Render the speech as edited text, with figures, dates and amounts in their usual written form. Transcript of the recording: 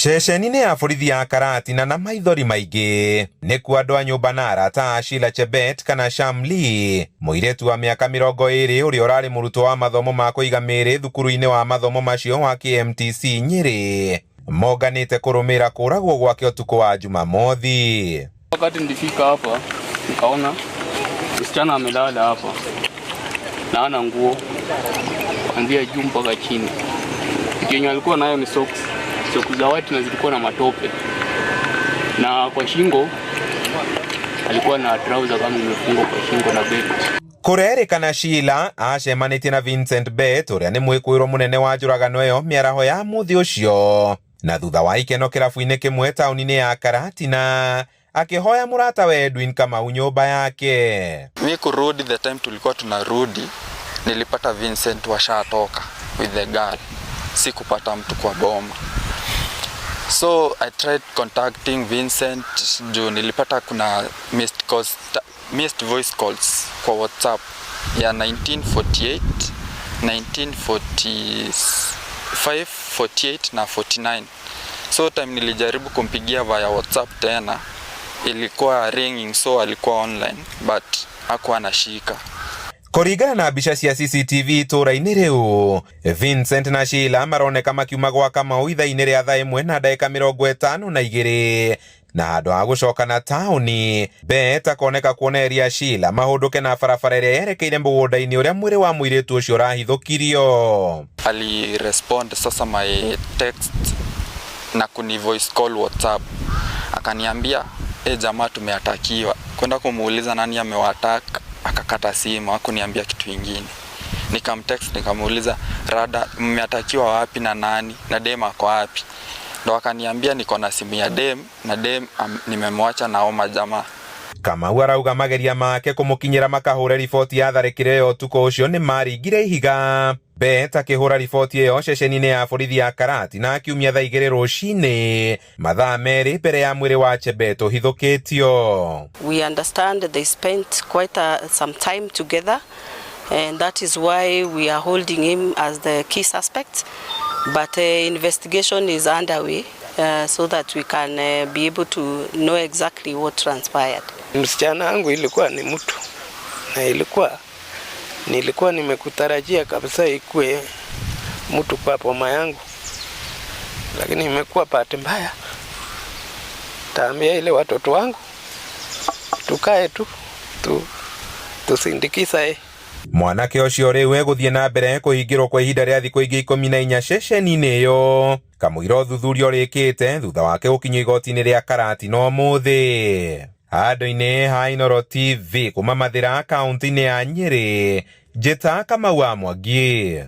Ceceni-inĩ ya borithi ya Karatina na maithori maingĩ nĩkuo andũ a nyũmba na arata a Sheila Chebet kana Shamli, mũirĩtu wa mĩaka 20 ũrĩa ũrarĩ mũrutwo wa mathomo ma kũiga mĩĩrĩ thukuru-inĩ wa mathomo macio wa KMTC Nyĩrĩ, monganĩte kũrũmĩrĩra kũragwo gwake ũtukũ wa Jumamothi. Wakati nilifika hapa nikaona msichana amelala hapa na hana nguo kuanzia juu mpaka chini. Kitu yenye alikuwa nayo ni socks, socks za white na zilikuwa na matope, na kwa shingo alikuwa na trouser kama imefungwa kwa shingo na belt. Kũrerĩkana Sheila acemanĩtie na Vincent Bett ũrĩa nĩ mwĩkũĩrwo mũnene wa njũragano ĩyo mĩaraho ya mũthĩ ũcio, na thutha wa ikeno kĩrabu-inĩ kĩmwe taũni-inĩ ya Karatina akĩhoya mũratawe Edwin Kamau nyũmba yake. Mi kurudi, the time tulikuwa tunarudi nilipata Vincent washatoka with the girl, sikupata mtu kwa boma. So I tried contacting Vincent juu nilipata kuna missed calls, missed voice calls kwa WhatsApp ya 1948, 1945, 48 na 49. So time nilijaribu kumpigia via WhatsApp tena ilikuwa ringing, so alikuwa online but hakuwa anashika. Kũringana na mbica cia CCTV itũũra-inĩ rĩu, Vincent na Sheila maroneka makiuma gwa Kamau ithaa-inĩ rĩa thaa 1 na ndagĩka 52, na handũ ha gũcoka na taũni, Bet akoneka kuonereria Sheila mahũndũke na barabara ĩrĩa yerekeire mũgũnda-inĩ ũrĩa mwĩrĩ wa mũirĩtu ũcio ũrahithũkirio. Alirespond sasa my text na kuni voice call WhatsApp, akaniambia, "E, jamaa tumeatakiwa." Kwenda kumuuliza nani amewaattack, akakata simu, hakuniambia kitu ingine. Nikamtext nikamuuliza, "Rada, mmeatakiwa wapi na nani na dem ako wapi?" Ndo akaniambia, "Niko na simu ya dem na dem nimemwacha nao majamaa." Kamau arauga mageria make kũmũkinyĩra makahũre riboti ya tharĩkĩro ĩyo ũtukũ ũcio nĩ maringire ihiga. Bet akĩhũra riboti ĩyo ceceni-inĩ ya borithi ya Karatina kiumia thaa 2 rũcinĩ, mathaa 2 mbere ya mwĩrĩ wa Chebet ũhithũkĩtio. We understand they spent quite some time together, and that is why we are holding him as the key suspect. But investigation is underway so that we can be able to know exactly what transpired. Msichana wangu ilikuwa ni mtu na nilikuwa nimekutarajia kabisa ikue mtu kwa boma yangu, lakini imekuwa bahati mbaya. Taambia ile watoto wangu tukae tu tusindikize. Mwanake ũcio rĩu egũthiĩ na mbere kũhingĩrwo kwa ihinda rĩa thikũ ingĩ 14 ceceni-inĩ ĩyo kamũira ũthuthuria ũrĩkĩte thutha wake gũkinyio igoti-inĩ rĩa Karatina ũmũthĩ. Handũ-inĩ ha Inooro TV kuma Mathĩra kaunti-inĩ ya Nyĩrĩ, njĩta Kamau wa Mwangi.